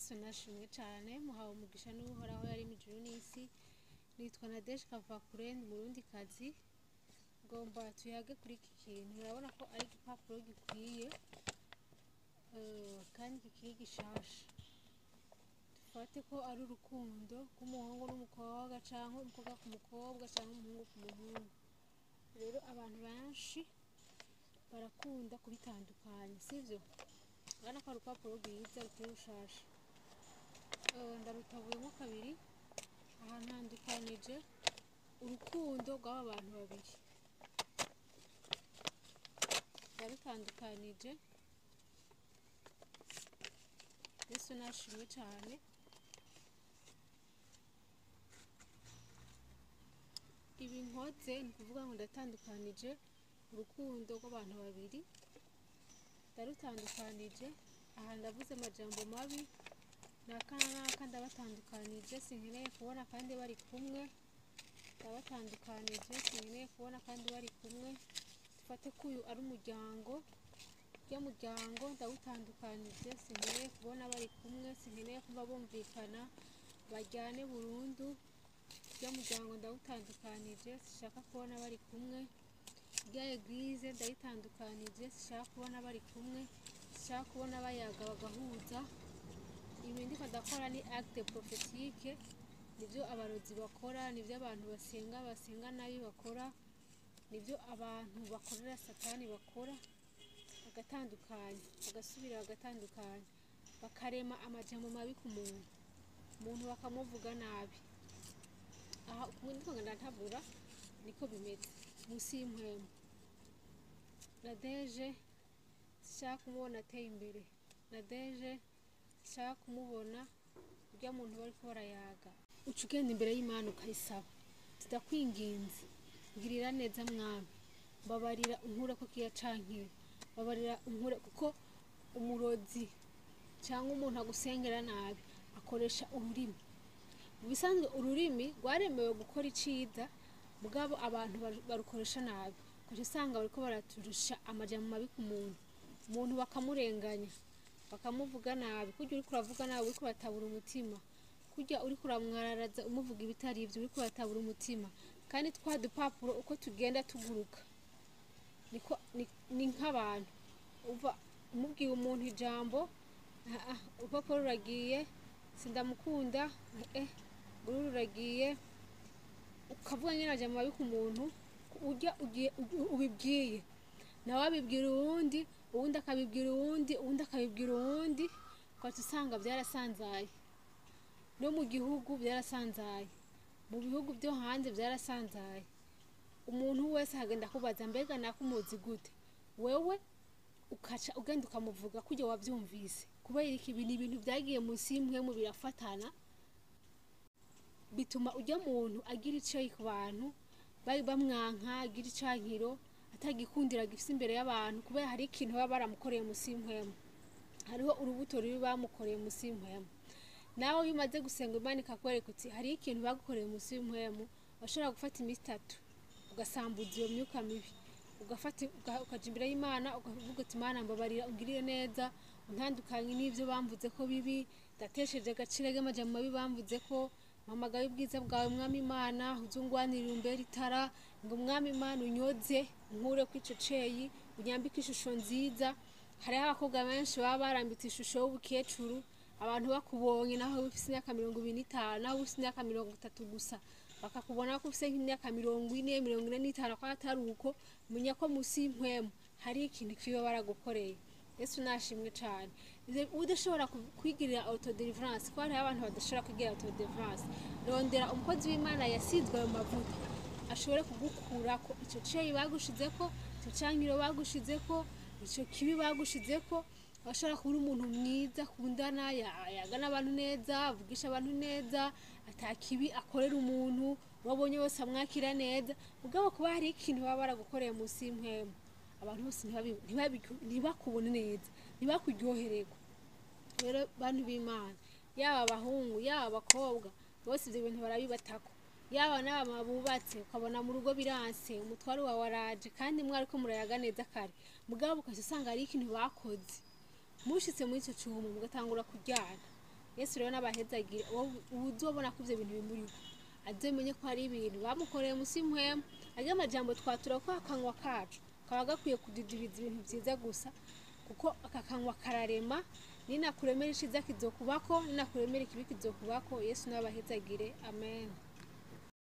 Yesu nashimwe cyane, muhawe umugisha n'Uhoraho yaremye ijuru n'isi. Nitwa Nadege Kavakure, ndi Umurundikazi. Ngomba tuyage kuri iki kintu. Murabona ko ari igipapuro gikwiye kandi kikiri gishasha. Dufate ko ari urukundo rw'umuhungu n'umukobwa, canke umukobwa ku mukobwa, canke umuhungu ku muhungu. Rero abantu benshi barakunda kubitandukanya, sivyo? Urabona ko ari urupapuro rwiza rukiri rushasha. Ndarutabuyemo kabiri, aha ntandukanije urukundo rw'aba bantu babiri. Ndarutandukanije. Yesu nashimwe cane. Ibi nkoze ni ukuvuga ngo ndatandukanije urukundo rw'abantu babiri, ndarutandukanije. Aha ndavuze amajambo mabi, naka na naka ndabatandukanije, sinkeneye kubona kandi bari kumwe. Ndabatandukanije, sinkeneye kubona kandi bari kumwe. Dufate ko uyu ari umuryango, urya muryango ndawutandukanije, sinkeneye kubona bari kumwe, sinkeneye kuba bumvikana, bajyane burundu. Urya muryango ndawutandukanije, sinshaka kubona bari kumwe. Irya eglise ndayitandukanije, sinshaka kubona bari kumwe, sinshaka kubona bayaga bagahuza. Ibi ndiko ndakora ni acte prophétique, nivyo abarozi bakora, nivyo abantu basenga basenga nabi bakora, nivyo abantu bakorera satani bakora, bagatandukanya, bagasubira bagatandukanya, bakarema amajambo mabi ku muntu, umuntu bakamuvuga nabi. Aha ndiko ndantabura niko bimeze musi y'impwemu. Nadege sinshaka kumubona ateye imbere, Nadege sinshaka kumubona urya muntu bariko barayaga. Uca ugenda imbere y'Imana ukayisaba, ndakwinginze ngirira neza mwami, mbabarira unkure ko kiya cankiro, mbabarira unkure, kuko umurozi cyangwa umuntu agusengera nabi akoresha ururimi. Mu bisanzwe ururimi rwaremewe gukora iciza, mugabo abantu barukoresha nabi, ukaca usanga bariko baraturusha amajambo mabi ku muntu, umuntu bakamurenganya, bakamuvuga nabi. Kurya uriko uravuga nabi uriko uratabura umutima, kurya uriko uramwararaza umuvuga ibitari ivyo uriko uratabura umutima. Kandi twa dupapuro uko tugenda tuguruka niko ni nk'abantu. Uva umubwiye umuntu ijambo, urupapuro ruragiye, sindamukunda, uru ruragiye, ukavuga nyene amajambo mabi ku muntu, urya ugiye ubibwiye nawe abibwira uwundi, uwundi akabibwira uwundi, uwundi akabibwira uwundi, ukaca usanga byarasanzaye. No mu gihugu byarasanzaye, mu bihugu byo hanze byarasanzaye. Umuntu wese agenda kubaza mbega nakumuzi gute, wewe ukaca ugenda ukamuvuga kurya wavyumvise. Kubera iki? Ibi ni ibintu vyagiye munsi y'impwemu birafatana, bituma urya muntu agira ico ku bantu bari bamwanka, agira icankiro, atagikundira gifise imbere y'abantu, kubera hari ikintu baba baramukoreye munsi y'impwemu. Hariho urubuto rubi bamukoreye munsi y'impwemu. Nawe iyo umaze gusenga Imana ikakwereka uti hari ikintu bagukoreye munsi y'impwemu, washobora gufata iminsi itatu ugasambuza iyo myuka mibi, ugafata ukaja imbere y'Imana ukavuga uti Imana mbabarira ungirire neza, untandukanye n'ivyo bamvuze ko bibi, ndatesheje agaciro k'amajambo mabi bamvuze ko, mpamagaye ubwiza bwawe mwami Imana, uzungwanirire umbere itara, ngo mwami Imana unyoze unkure ko ico ceyi, unyambike ishusho nziza. Hariho abakobwa benshi baba barambitse ishusho y'ubukecuru, abantu bakubonye naho ufise imyaka 25, naho ufise imyaka 30 gusa, bakakubona ko ufise nk'imyaka 40, 45, ko atari uko, menya ko musi y'impwemu hari ikintu kiba baragukoreye. Yesu nashimwe cane. Udashobora kwigirira autodeliverance, ko hariho abantu badashobora kwigirira autodeliverance, rondera umukozi w'Imana yasizwe ayo mavuta ashobore kugukurako ico ceyi bagushizeko, ico cankiro bagushizeko, ico kibi bagushizeko. Ashobora kuba umuntu mwiza, akundana, yagana abantu neza, avugisha abantu neza, ata kibi akorera umuntu, wabonye wese amwakira neza, mugabo kuba hari ikintu baba baragukoreye munsi y'impwemu, abantu bose ntibakubone neza, ntibakuryohererwe. Rero bantu b'Imana, yaba abahungu yaba abakobwa, bose ivyo bintu barabibatako. Yaba n'abamama bubatse, ukabona mu rugo biranse, umutware wawe araje kandi mwariko murayaga neza kare, mugabo ukaca usanga hari ikintu bakoze, mushitse muri ico cumba mugatangura kuryana, Yesu rero n'abahezagire. Uzobona ko ivyo bintu bimuriho, azomenye ko hari ibintu bamukoreye musi mpwemu. Arya amajambo twatura ko akanwa kacu kaba gakwiye kudidibiza ibintu vyiza gusa, kuko aka kanwa kararema. Ninakuremera iciza kizokubako, ninakuremera ikibi kizokubako. Yesu n'abahezagire, amen.